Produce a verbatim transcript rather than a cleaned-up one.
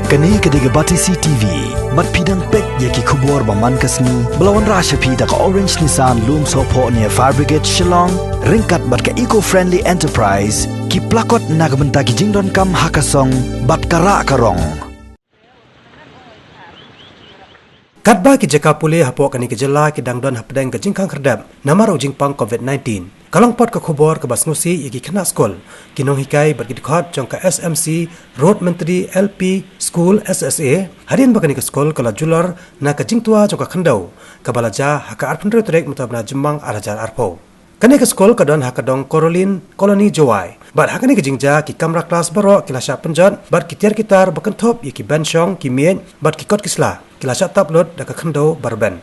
Kane ka dei ka Batesi T V. Bad phi dang peit ïa ki khubor ba man ka sngi ba la wanrah sha phi da ka Orange Nissan Lumsohphoh near Fire Brigade Shillong, ryngkat bad ka Eco Friendly Enterprise, ki plakot na ka bynta ki jingdonkam ha ka song bad ka rah ka rong. Katba ki jaka pule hapoh kane ka jylla ki dang don hapdeng ka jingkhang khyrdep namar u jingpang covid nineteen, ka long pat ka khubor kaba sngewsih ïa ki khynnah skul, ki nonghikai bad ki dkhot jong ka S M C Road Myntri L P School, S S A, hadien ba kane ka skul ka la julor na ka jingtwa jong ka khyndew kaba la jia ha ka arphew hynriew tarik mynta u bnai Jymmang ar hajar arphew. Kane ka skul ka don ha ka dong Caroline Colony, Jowai. Bad ha kane ka jingjia ki kamra klas baroh ki la shah pynjot bad ki tiar ki tar ba kynthup ïa ki bench shong, ki miej bad ki kot ki sla ki la shah tap lut da ka khyndew ba rben.